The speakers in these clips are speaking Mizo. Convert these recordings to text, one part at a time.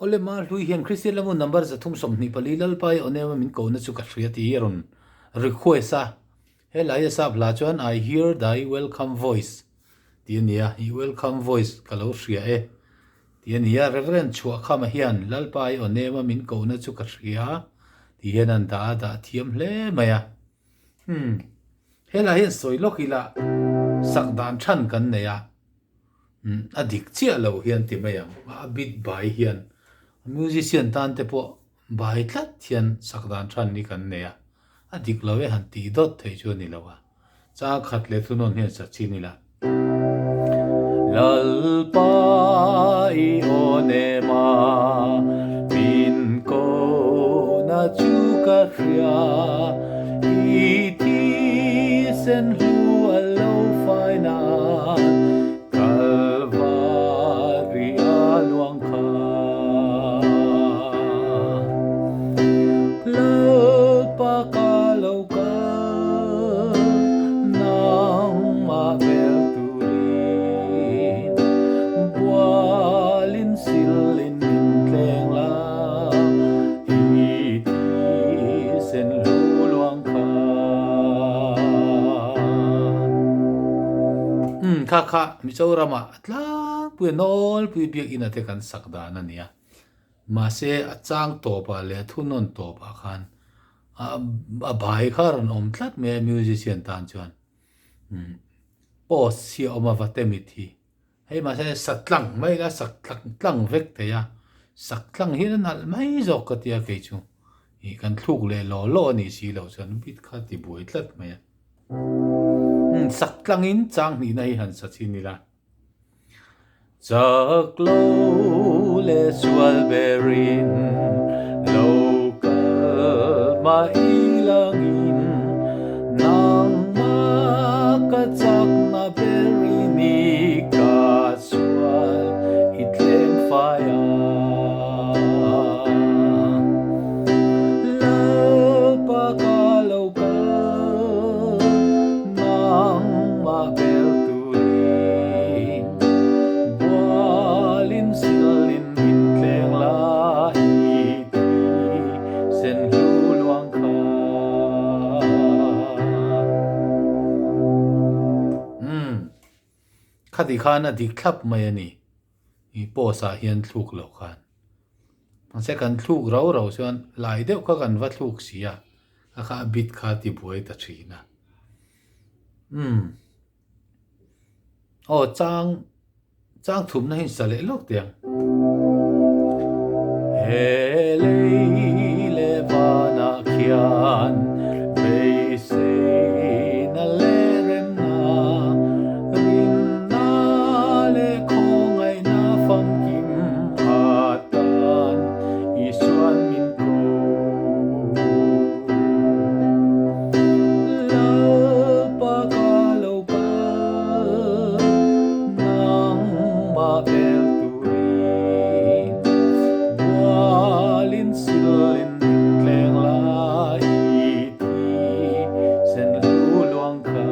Awle ma hlui hian Kristian lamu number 324 Lalpa i aw nema min kohna chu ka hria tih hi a rawn request a. He lai a sap hla chuan I hear thy welcome voice tih a ni a, i welcome voice ka lo hria e tih a ni a. Reverend Chhuahkhama hian Lalpa i aw nema min kohna chu ka hria tih hian an dah a, dah thiam hle mai a. Umm, helai hian sawi lawk ila sak dan than kan nei a, umm a dik chiah lo hian ti mai ang, a bit bai hian musician tan te pawh bai tlat hian sak dan than hi kan nei a, a dik lo e han tih dawt theih chu a ni lo a, chang khat leh thunawn hian sa chin ila. Lalpa i aw nema min kohna chu ka hria, i thisen hlu a lo fai nan Kalvari a luang kha. Lalpa ka lo kal nangmah vel turin bualin silin min tleng la i thisen hlu luang kha. Umm kha kha Mizoramah a tlangpui a nawlpui biakinn ah te kan sak dan a nia. Mahse a chang tawpah leh a thunawn tawpah khan a bai kha a rawn awm tlat mai a musician tan chuan post hi a awm a va temit hi hei mahse sak tlang mai ila sak tlang tlang vek thei a sak tlang hian a nalh mai zawk ka tia kei chu ih kan thluk leh law law a nih si loh chuan bit kha ti buai tlat mai a sak tlangin chang hnihna hi han sa chin ila. Chak lo leh sual berin lo kal mah i langin nangmah ka chakna ber i ni ka sual i thleng fai a. Lalpa ka lo kal nangmah ber tu Turin bualin silin min tleng la i ti sen hlu luang kha. Umm, khati khan a dik thlap mai a ni, i post ah hian thluk loh khan. Mahse kan thluk rau rau chuan lai deuh kha kan va thluk si a, a kha a bit kha a ti buai ta thin a. Umm. Aw chang chang thumna hi sa leh lawk teh ang. He lei leh vanah khian beiseina leh remna, rinna leh khawngaihna famkim atan Isuan min ko. Lalpa ka lo kal nangmah vel turin bualin silin min tleng lai i thi sen hlu luang kha.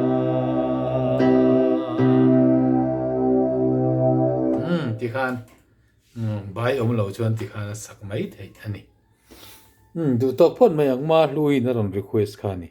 Umm tikhan bai awm lo chuan tikhan a sak mai theih a ni. Umm duh tawk phawt mai ang ma hluin a rawn request kha a ni.